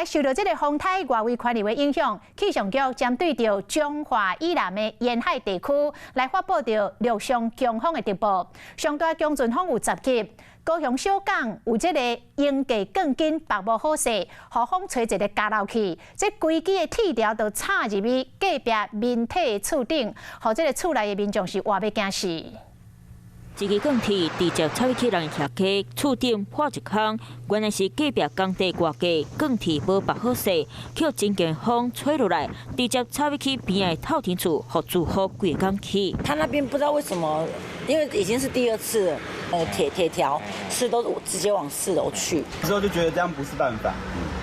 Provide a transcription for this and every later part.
來受著這个風颱外圍環流的影響，氣象局針對著彰化以南的沿海地區來發布著陸上強風的特報，上大強陣風有10級。高雄小港有這个鷹架鋼筋縛無好勢，予風吹一个加落去，這規支的鐵條就插入去隔壁民宅的厝頂，予這个厝內的民眾是活欲驚死。一支鋼鐵直接插入去人的家厝頂破一空，原來是隔壁工地外架鋼鐵無縛好勢，予真強風吹落來，直接插入去邊仔的透天厝，予住戶規個去。他那邊不知道為什麼，因為已經是第二次，鐵條是都直接往四樓去。之後就覺得這樣不是辦法，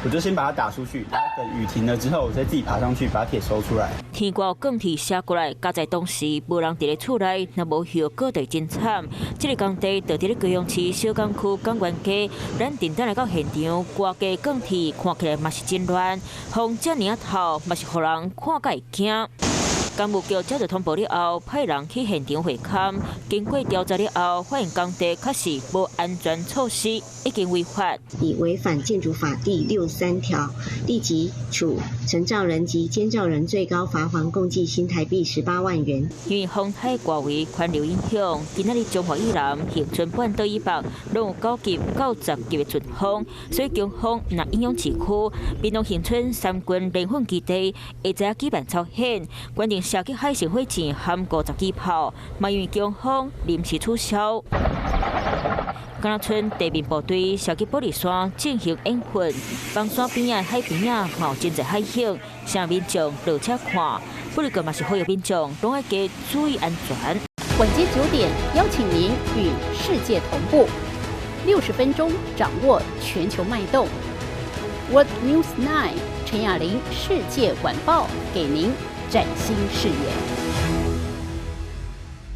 我就先把它打出去，然後等雨停了之後，我再自己爬上去把鐵收出來。天刮鋼鐵摔過來，佳哉當時無人佇咧厝內，若無後果就真慘。這个工地就佇咧高雄市小港區港源街，咱電燈來到現場，外架鋼鐵看起來嘛是真亂，風遮爾仔透，嘛是予人看甲會驚。工務局接到通報了後，派人去現場會勘，經過調查了後，發現工地確實無安全措施，已經違法。以違反建築法第63條，立即處承造人及監造人最高罰鍰共計新台幣18萬元。因為風颱外圍環流影響，今仔日彰化以南、恆春半島以北攏有9級到10級的陣風，所以強風若影響市區，屏東恆春三軍聯訓基地下晝舉辦操演，原定射擊海神火箭含50支炮，嘛因為強風臨時取消。敢若賰地面部隊射擊寶利山進行演訓，枋山邊仔海邊仔嘛有真濟海景，請民眾落車看。不過嘛是呼籲民眾攏愛加注意安全。晚間9點，邀請您與世界同步，60分鐘掌握全球脈動。World News 9 陳雅玲世界晚報，給您嶄新視野。